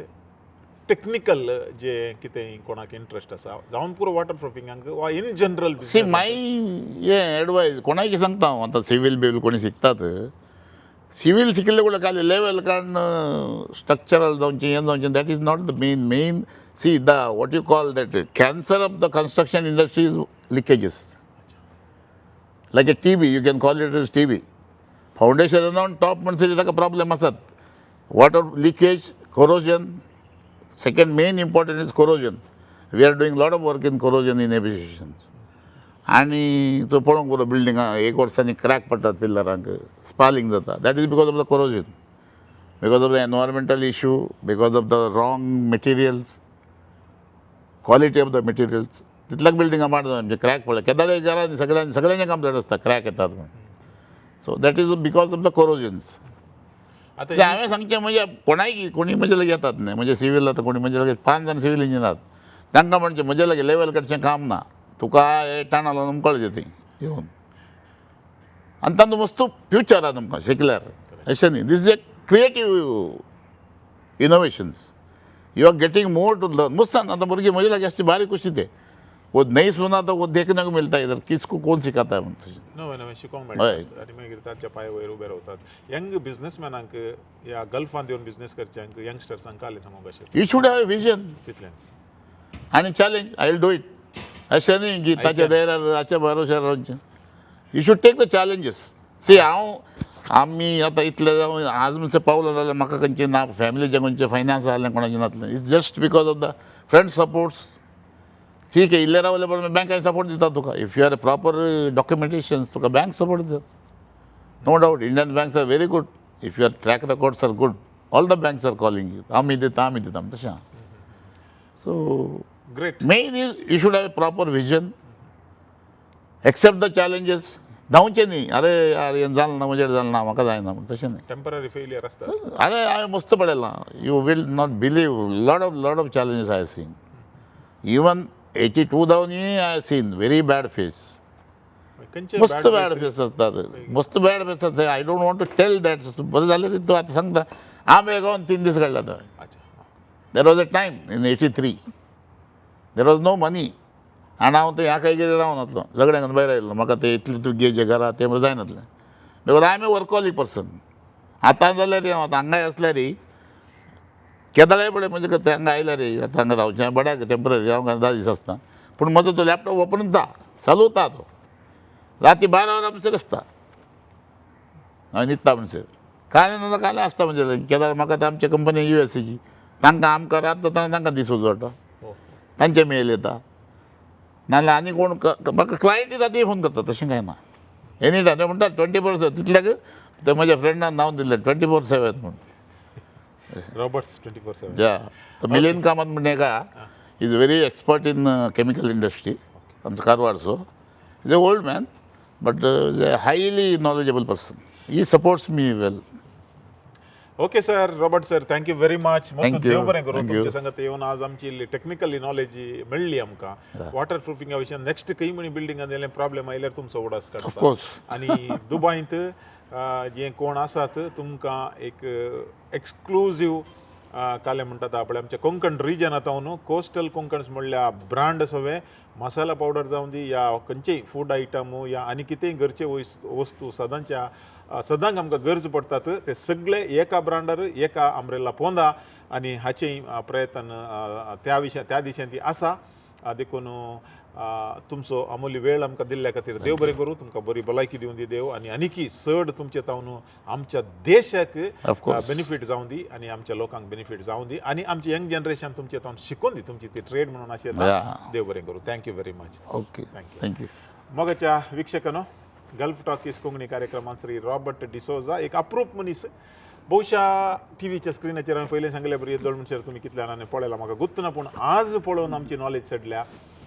टेक्निकल जे कितें कोणाक इंट्रस्ट आसा जावन पुरो वॉटर प्रुफिंगाक वा इन जनरल. सी, माय हे एडवायज कोणाक सांगता हांव, आतां सिवील बिवील कोणी शिकतात, सिवील शिकिल्ले कडेन खाली लेवल कारण स्ट्रक्चरल जावचें, हें जावचें, that is not the main main. See, the what you call that cancer of the construction industry is leakages, like a TB, you can call it as TB. Foundation on top म्हणसर ताका problem आसात, water leakage, corrosion. Second main important is corrosion. We are doing lot of work in corrosion inhibitions. आनी तो पळोवंक बरो बिल्डिंगां एक वर्सांनी क्रॅक पडटात पिल्लरांक, स्पालिंग जाता, that is because of the corrosion, because of the environmental issue, because of the wrong materials, quality of the materials. तितल्याक बिल्डिंगां माड म्हणजे क्रॅक पडल्या केदाळे घरांनी सगळ्यांनी सगळ्यांचें काम जायत आसता, क्रॅक येतात म्हूण. So that is because of the corrosions. आतां हांवें सांगचें म्हणजे कोणाय कोणी म्हजे लागीं येतात न्ही, म्हणजे सिवील आतां कोणी म्हजे लागीं पांच जाण सिवील इंजिनियर, तांकां म्हणचें म्हजे लागीं लेवल कडचें काम ना, तुका हे टाण लावन कळचें थंय येवन. आनी तांचो मस्त फ्युचर आहा तुमकां शिकल्यार, अशें न्ही, this is a creative innovations, you are getting more to learn. मस्त आतां भुरगीं म्हजे लागीं आसची बारीक खुशी ते. वो नहीं सुना तो वो देखने को मिलता है इधर, किसको कोण सिखाता है म्हणून. नवें नवें शिकोंक हय. मेळटा आनी मागीर तांच्या पांय वयर उबे रावतात. यंग बिझनेसमॅनांक या गल्फांत येवन बिझनेस करच्यांक, यंगस्टर्सांक कालें सांगूंक अशें? You should have a vision तितलेंच. आनी challenge, I will do it, अशें न्ही की ताच्या धैर्यार हाच्या भरोश्यार रावचें. You should take the challenges. See, हांव आमी आतां इतले जावन आज म्हणसर पावलो जाल्यार म्हाका खंयचें ना फॅमिलीचें खंयचें फायनान्स जालें कोणाचें नासलें. It's just because of the friend supports. ठीक आहे, इल्ले रावले पण बँकांनी सपोर्ट दिता तुका. If you are proper documentations, तुका बँक सपोर्ट दिता. No doubt Indian banks are very good. If your track records are good, all the banks are calling you, आमी दिता आमी दिता तशें. So great. Main is you should have a proper vision, accept the challenges. धांवचें न्ही, अरे यार हें जालें ना म्हजेर, जालें ना म्हाका जायना म्हण तशें न्ही. टेंपररी फेलियर आसतात. अरे हांवें मस्त पळयलां, you will not believe, lot of challenges I seen. Even 82 जावनूय I seen very bad phase. खंयचे? मस्त बॅड फेस आसतात, मस्त बॅड फेस आसतात. I don't want to tell that. बरें जालें तूं आतां सांगता. आंबे गांवान 3 दीस काडला हांवें. There was a time in 83, there was no money आनी हांव थंय ह्या खंय रावनासलो, झगड्यांक भायर आयिल्लो. म्हाका ते इतलें तुगे घरा तें म्हळ्यार जायनासलें, because I am a workaholic person. आतां जाल्यार हांव आतां हांगाय आसल्यार केदळाय पळय, म्हणजे ते हांगा आयल्यार आतां हांगा रावचें बड्याक टेंपररी, हांव 10 दीस आसता, पूण म्हजो तो लॅपटॉप ओपन जाता, चालू उरता तो. राती 12 वरां म्हणसर आसता, हांवें न्हिदता म्हणसर. कांय ना कांय आसता, म्हणजे केदार म्हाका ते आमच्या कंपनी युएसएची तांकां आमकां रात जाता, तांकां दीस उजवाडटा, तांचे मेल येता. नाजाल्यार आनी कोण म्हाका क्लायंट राती फोन करता, तशें कांय ना. एनी टायम ते म्हणटा 24/7, तितल्याक ते म्हज्या फ्रेंडान नांव दिल्लें 24/7 म्हूण. रॉबर्ट्स 24/7. या, तर मिलिंद कामत म्हण एका is very expert in chemical industry, आमचो कारवारचो. Is a old man but is a highly knowledgeable person. He supports me well. Okay sir, Robert sir, thank you very much. Thank you. देव बरें करूं. Thank you. तुमचे संगत येवन आज आमची टेक्निकली नॉलेज मेळ्ळी आमकां वॉटर प्रुफिंगा विशयान. नेक्स्ट खंय म्हणी बिल्डिंगान जाल्यार प्रॉब्लेम आयल्यार तुमचो उडास Of काडटा. course. आनी दुबायंत जे कोण आसात तुमकां एक एक्सक्लुजीव कालें म्हणटात आपल्या आमच्या कोंकण रिजनांत न्हू, कोस्टल कोंकण म्हणल्यार ब्रांड सगळे मसाला पावडर जावं दी या खंयचेय फूड आयटम या आनी कितेंय घरचे वस्तू सदांच्या सदांक आमकां गरज पडटात, ते सगळे एका ब्रांडार एका आमब्रेला पोंदा आनी हाचेय प्रयत्न त्या विशय त्या दिशेन ती आसा. देखून तुमचो अमूल्य वेळ आमकां दिल्ल्या खातीर देव बरें करूं. तुमकां बरी भलायकी दिवं दी देव आनी आनीकी चड तुमचे तावन आमच्या देशाक Of course. Benefit जावं दी आनी आमच्या लोकांक बेनिफीट जावं दी आनी आमचे यंग जनरेशन तुमचे तावन शिकोवन दी तुमची ती ट्रेड म्हणून अशें. देव बरें करूं. Thank you very much. Okay. Thank you. Thank you. मोगाच्या वीक्षकांनो, गल्फ टॉकीज कोंकणी कार्यक्रमात श्री रॉबर्ट डिसोजा, एक अप्रूप मनीस. बहुशा टी व्हीच्या स्क्रिनाचेर हांवें पयलीं सांगलें बरी येदोळ म्हणसर तुमी कितल्या जाणांनी पळयलां म्हाका गुत्त ना, पूण आज पळोवन आमची नॉलेज चडल्या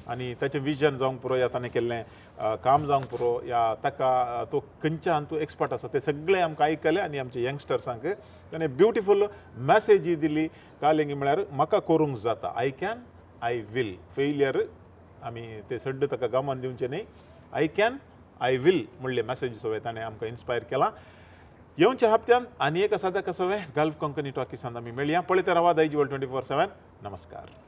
आनी ताचें विजन जावंक पुरो या ताणें केल्लें काम जावंक पुरो या ताका तो खंयच्या हातूंत एक्सपर्ट आसा तें सगळें आमकां आयकलें आनी आमच्या यंगस्टर्सांक ताणें ब्युटिफूल मॅसेजी दिली. कालेंगी म्हळ्यार म्हाका करूंक जाता, I can, I will. Failure आमी ते सड्ड ताका गमान दिवचें न्ही. I can, I will म्हणले मॅसेज सगळे ताणें आमकां इन्स्पायर केला. येवच्या हप्त्यान आनी एक सादा कसोवें गल्फ कोंकणी टॉकीसान आमी मेळया. पळयत रावा दायजिवर्ल्ड 24/7. नमस्कार.